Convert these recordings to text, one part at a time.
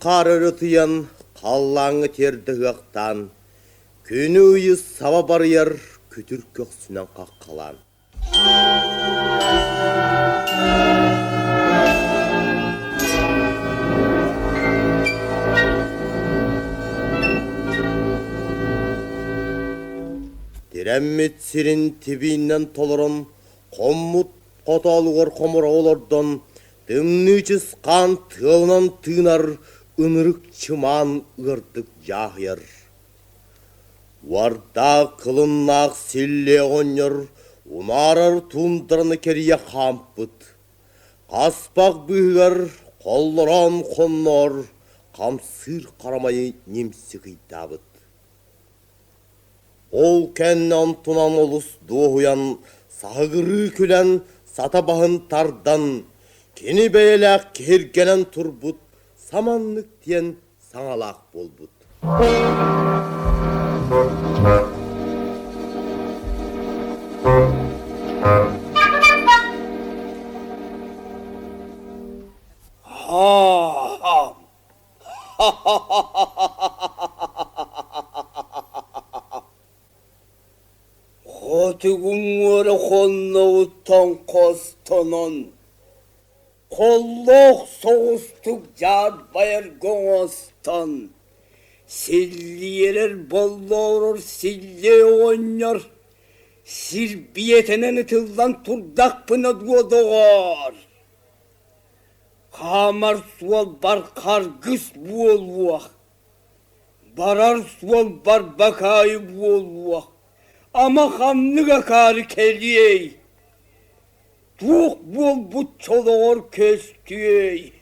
хаары өрө ытыйан, халлааҥҥа тиэрдэ ыһыахтаан, күнү-ыйы саба барыйар күтүр көхсүнэн хаххалаан. Тирэммит сирин тибиинэн толорон, хоммут хотоолугар хомура олордон, тымныы чысхаан тыалынан тыынар ынырык чымаан ыардык дьааһыйар. Уордаах кылыннаах силлиэ оҕонньор унаарар туундараны кэрийэ хаампыт. Хаспах быыһыгар холлороон хонноор хамсыыр харамайы нимси кыйдаабыт. Ол кэннэ онтунан олус дуоһуйан, саһыгырыы күлэн, сата баһын тардан, кини бэйэлээх киһиргэнэн турбут саманнык диэн саҥалаах буолбут. Хотугу муора хонноҕуттан хостонон, холлоох соҕустук дьаарбайарга оҥостон, силлиэрэр боллоорор силлиэ оҕонньор сирбиэтэнэн ытыллан турдахпына дуо, доҕоор? Хаамар суолбар харгыс буолуох, барар суолбар бакаайы буолуох, ама ханнык акаары кэлиэй? Туох буолбут чолоҕор көстүөй?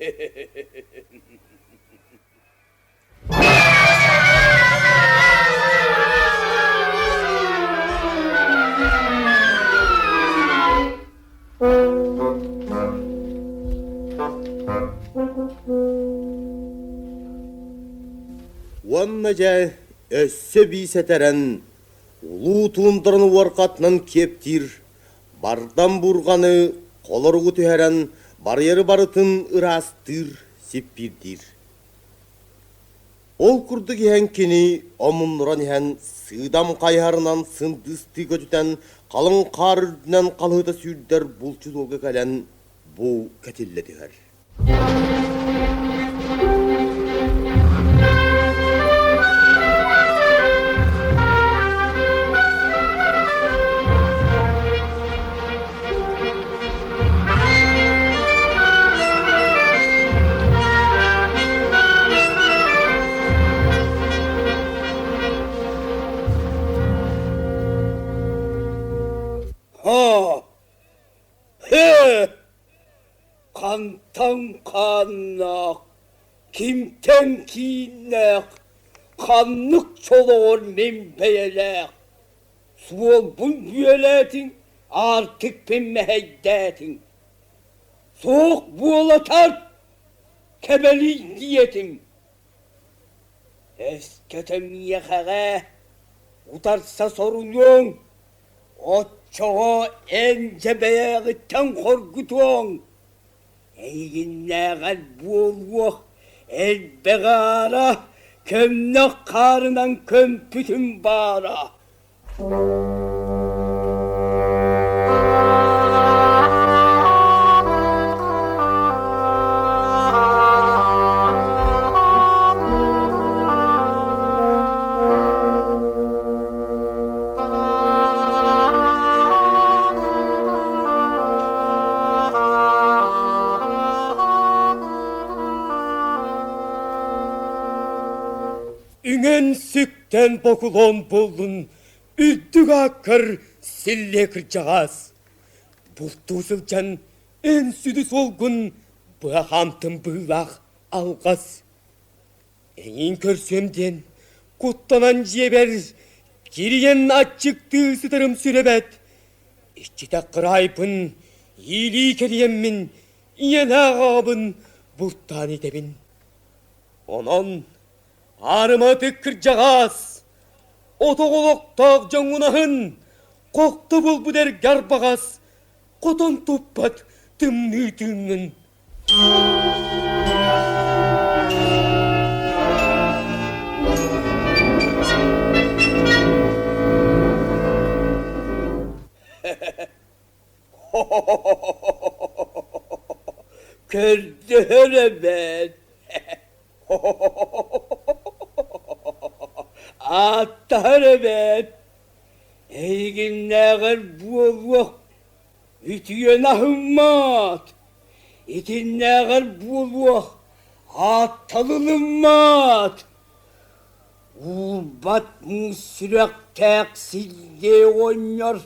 Уонна дьэ өссө биис этэрэн, улуу туундараны уорҕатынан киэптиир, бардам бурҕаны холоругу түһэрэн барыйары барытын ыраастыыр, сиппиирдиир. Ол курдук иһэн кини омуннуран иһэн сыыдам хайыһарынан сындыыстыы көтүтэн халыҥ хаар үрдүнэн халыһыта сүүрдэр булчут уолга кэлэн бу кэтиллэ түһэр. Һоо! Һы! Хантан хааннаах, кимтэн кииннээх, ханнык чолоҕор мин бэйэлээх Суолбун бүөлээтиҥ, аартыкпын мэһэйдээтиҥ. Суох буола тарт, кэбэлий диэтим. Өскөтө миэхэҕэ утарса сорунуоҥ, оччоҕо эн дьэ бэйэҕиттэн хоргутуоҥ. Эйигиннээҕэр буолуох элбэҕи аара көмнөх хаарынан көмпүтүм баара. Үҥэн-сүктэн бокулуон буоллун, үрдүк ааккар силлиэ кырдьаҕас. Бултуу сылдьан эн сүдү суолгун быһа хаамтым быһыылаах алҕас. Эйиин көрсүөм диэн куттанан дьиэбэр кирийэн аччыктыы сытарым сүрэбэт. Иччитэх кыраайбын иилии кэрийэммин ийэлээх аҕабын бултаан итэбин. Онон аарыма ытык кырдьаҕас, отоҕолохтоох дьоҥҥун аһын, хохто булбут эргэ арбаҕас, хотон туппат тымныы тыыҥҥын. Көрдөһөр эбээт. Ааттаһар эбээт. Эйигиннээҕэр буолуох үтүөнү аһыммат. Итиннээҕэр буолуох аатталылыммат. Уурбат муус сүрэхтээх силлиэ оҕонньор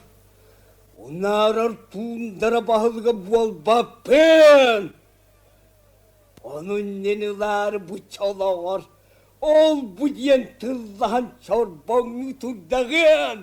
унаарар туундара баһылыга буолбаппын. Ону иннин ылаары бу чолоҕор ол-бу диэн тыллаһан чорбоҥнуу турдаҕыан.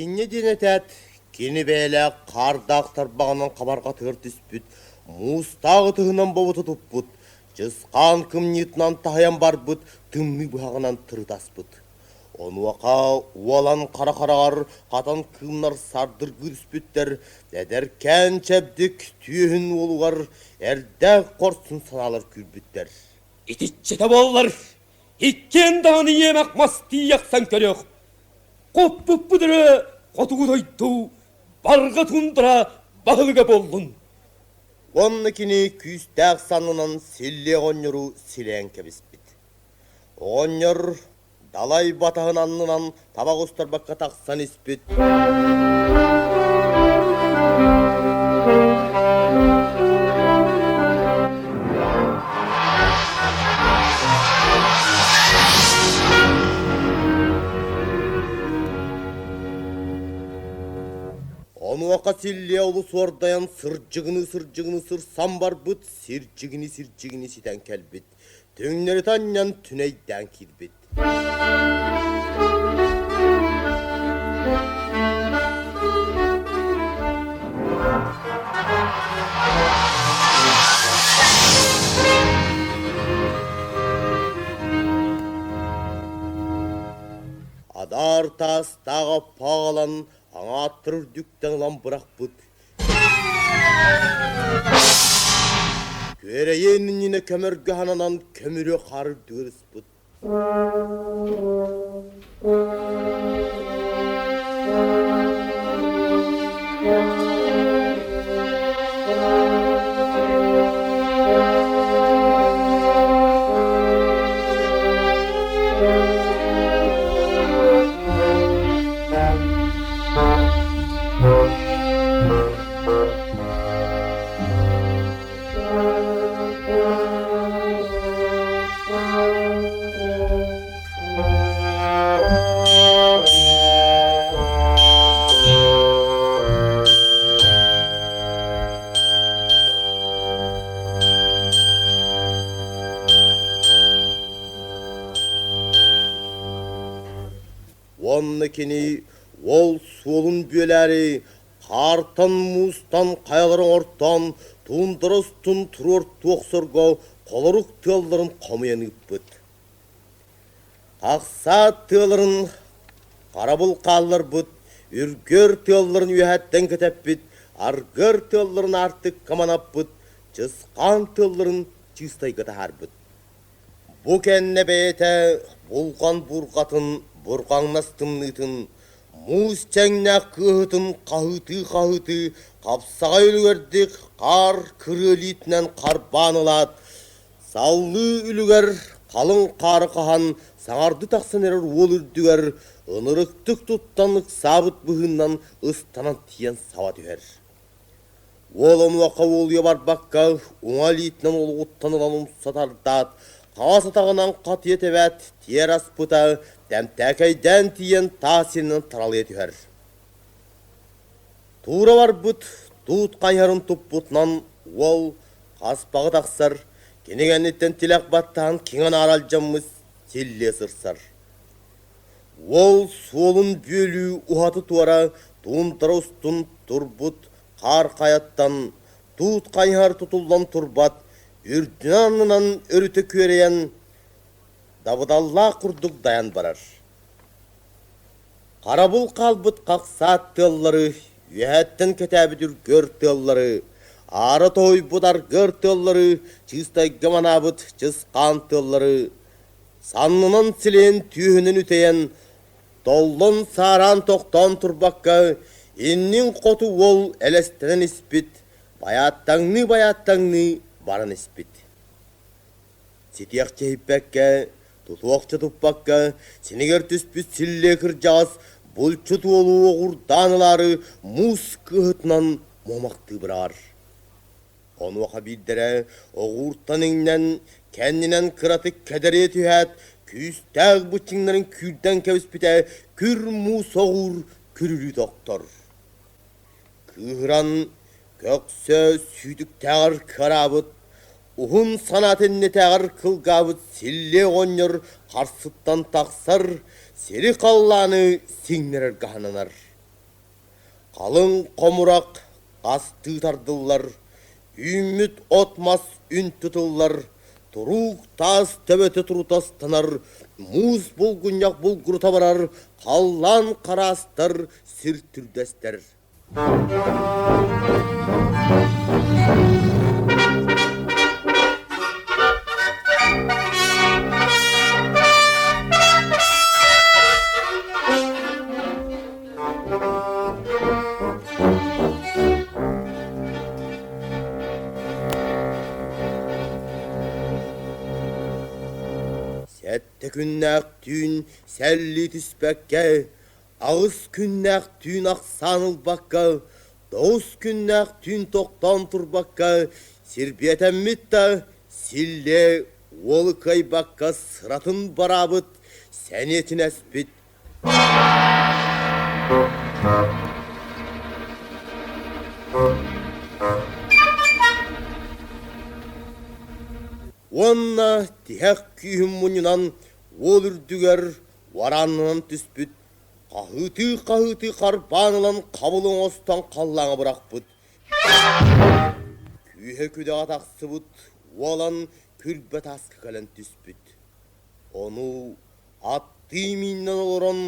Инньэ диэн этээт, кини бэйэлээх хаардаах тарбаҕынан хабарҕатыгар түспүт, муустаах ытыһынан бобута туппут, чысхаан кымньыытынан таһыйан барбыт тымныы быһаҕынан тырытаспыт. Онуоха уолан хара хараҕар хатан кыымнар сардыргыы түспүттэр, эдэркээн чэбдик түөһүн уолугар эрдээх хорсун санаалар күүрбүттэр. Итиччэтэ буоллар, иккиэн даҕаны иэмэх мас тиийэхсэн көрүөх. Хоппуппут эрэ хотугу дойду барҕа тундра баһылыга буоллун. Уонна кини күүстээх саннынан силлиэ оҕонньору силээн кэбиспит. Оҕонньор далай батаһын аннынан табах устарбакка тахсан испит. Онуоха силлиэ олус уордайан сырдьыгыныы-сырдьыгыныы сырсан барбыт, сирдьигинии-сирдьигинии ситэн кэлбит. Түҥнэритэ анньан түнэйдээн киирбит. Адаар таастаах аппаҕалан аҥааттар үрдүктэн ылан бырахпыт. Күөрэйиэн иннинэ көмөргө хананан көмүрүө хаар үрдүгэр ыспыт. Уонна кини уол суолун бүөлээри хаартан-муустан хайалары оҥортоон, туундара устун туруортуу охсорго холорук тыалларын хомуйан ыыппыт. Ахсаат тыаларын харабыл хаалларбыт, үргүөр тыалларын үөһэттэн кэтэппит, аргыар тыалларын аартыкка манаппыт, чысхаан тыалларын чыыстайга таһаарбыт. Бу кэннэ бэйэтэ булҕан бурҕатын бурҕаҥнас тымныытын, муус чэҥнээх кыаһытын хаһыытыы-хаһыытыы хапсаҕай үлүгэрдик хаар кырыа илиитинэн харбаан ылаат, саллыы үлүгэр халыҥ хаары хаһан саҥарды тахсан эрэр уол үрдүгэр ынырыктык туттан ыксаабыт быһыынан ыстанан тиийэн саба түһэр. Уол онуоха уолуйа барбакка, уҥа илиитинэн олугуттан ылан умса тардаат, хаҥас атаҕынан хатыйа тэбээт, тиэр аспыта, тэмтээкэйдээн тиийэн таас сиринэн таралыйа түһэр. Туура барбыт, туут хайыһарын туппутунан уол хаспаҕы тахсар, кини кэнниттэн тилэх баттаан киҥэ-наара алдьаммыт силлиэ сырсар. Уол суолун бүөлүү уһаты-туора туундара устун турбут хаар хайаттан туут хайыһар тутуллан турбат, үрдүнэн-аннынан өрүтэ күөрэйэн дабыдаллаах курдук дайан барар. Харабыл хаалбыт хахсаат тыаллары, үөһэттэн кэтээбит үргүөр тыаллары, Аара тоһуйбут аргыар тыаллары, чыыстайга манаабыт чысхаан тыаллары, саннынан силэйэн түөһүнэн үтэйэн, толлон саараан тохтоон турбакка, иннин хоту уол элэстэнэн испит, байааттаҥныы-байааттаҥныы баран испит. Ситиэхчэ иһиппэккэ, тутуохча туппакка, синигэр түспүт силлиэ кырдьаҕас булчут уолу оҕурдаан ылаары муус кыыһытынан муомахтыы быраҕар. Онуоха биирдэрэ оҕууртан иҥнэн, кэннинэн кыратык кэдэриэ түһээт, күүстээх быччыҥнарын күүрдэн кэбиспитэ күр муус оҕуур күрүлүү тохтор. Кыыһыран, көхсө сүүтүктээҕэр кыараабыт, уһун санаата иннэтээҕэр кылгаабыт силлиэ оҕонньор харсыттан тахсар, сири-халлааны сиҥнэрэргэ сананар. Халыҥ хомурах хастыы тардыллар, үүммүт от-мас үнтү тыллар, туруук таас төбөтө турутастанар, муус булгунньах булгурута барар, халлаан хараастар, сир түрдэстэр. Сэттэ күннээх түүн сэллии түспэккэ, аҕыс күннээх түүн ахсаан ылбакка, тоҕус күннээх түүн тохтоон турбакка, сирбиэтэммит да силлиэ уолу кыайбакка сыратын бараабыт, сэниэтин эспит. Уонна тиһэх күүһүн мунньунан уол үрдүгэр уорааннанан түспүт, хаһыытыы-хаһыытыы харбаан ылан хабыл оҥостон халлааҥҥа бырахпыт. Күүһэ күдэҕэ тахсыбыт уолан күрбэ тааска кэлэн түспүт. Ону аттыы мииннэн олорон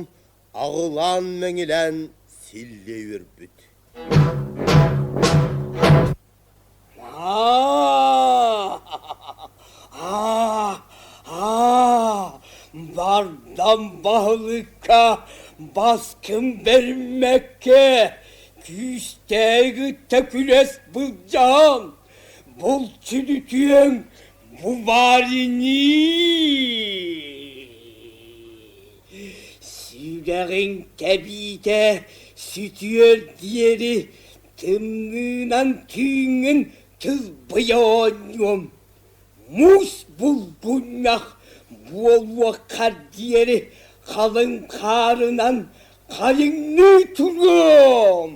аҕылаан-мэҥилээн силлиэ үөрбүт. Бардам баһылыкка баскын бэриммэккэ күүстээҕи күлэс былдьаан булчут үтүөҥ Бу баар ини сүрэҕиҥ тэбиитэ сүтүөр диэри тымныынан түүҥҥүн тылбыйа оонньуом, муус булгунньах буолуоххар диэри халыҥ хаарынан хайыҥныы туруом.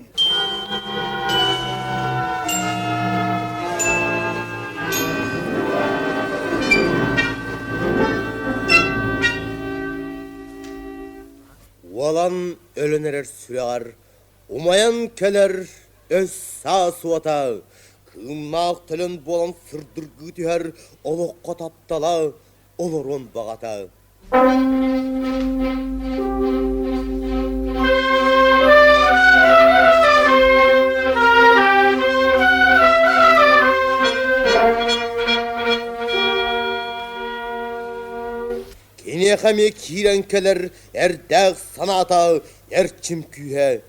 Уолан өлөн эрэр сүрэҕэр умайан кэлэр өс саас уота, кыымнаах төлөн буолан сырдыргыы түһэр олоххо таптала олоруон баҕата. Киниэхэ эмиэ киирэн кэлэр эрдээх санаата эрчим күүһэ,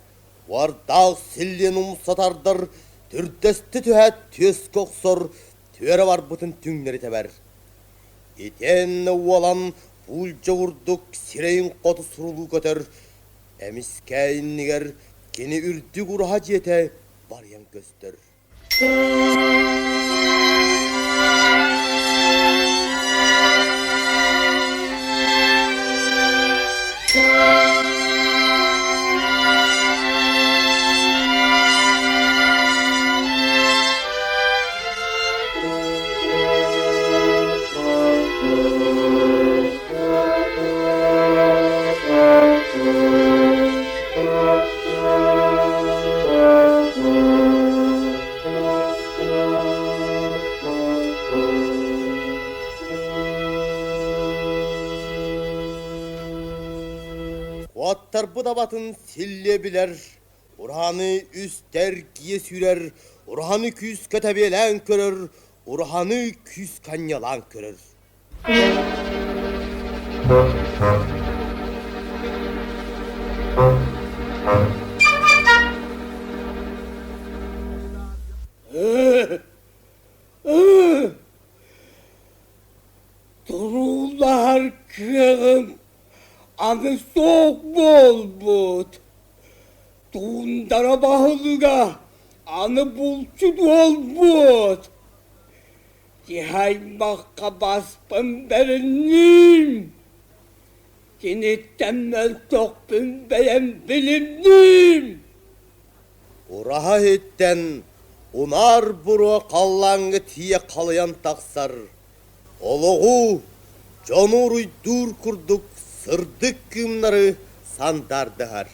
уордаах силлиэн умса тардар, түрдэстэ түһээт түөскэ охсор, түөрэ барбытын түҥнэри тэбэр. Итиэннэ уолан буулдьа курдук сирэйин хоту сурулуу көтөр, эмискэ иннигэр кини үрдүк ураһа дьиэтэ барыйан көстөр. Куоттарбыт абатын силлиэ билэр. Ураһаны үстэ эргийэ сүүрэр, ураһаны күүскэ тэбиэлээн көрөр, ураһаны күүскэ анньалаан көрөр. Туруулаһар кыаҕым аны суох буолбут. Туундара баһылыга аны булчут буолбут. Киһи аймахха баспын бэринним. Киниттэн мөлтөхпүн бэйэм билинним. Ураһа иһиттэн унаар буруо халлааҥҥа тиийэ халыйан тахсар, олоҕу, дьону уруйдуур курдук сырдык кыымнары сандаардыһар.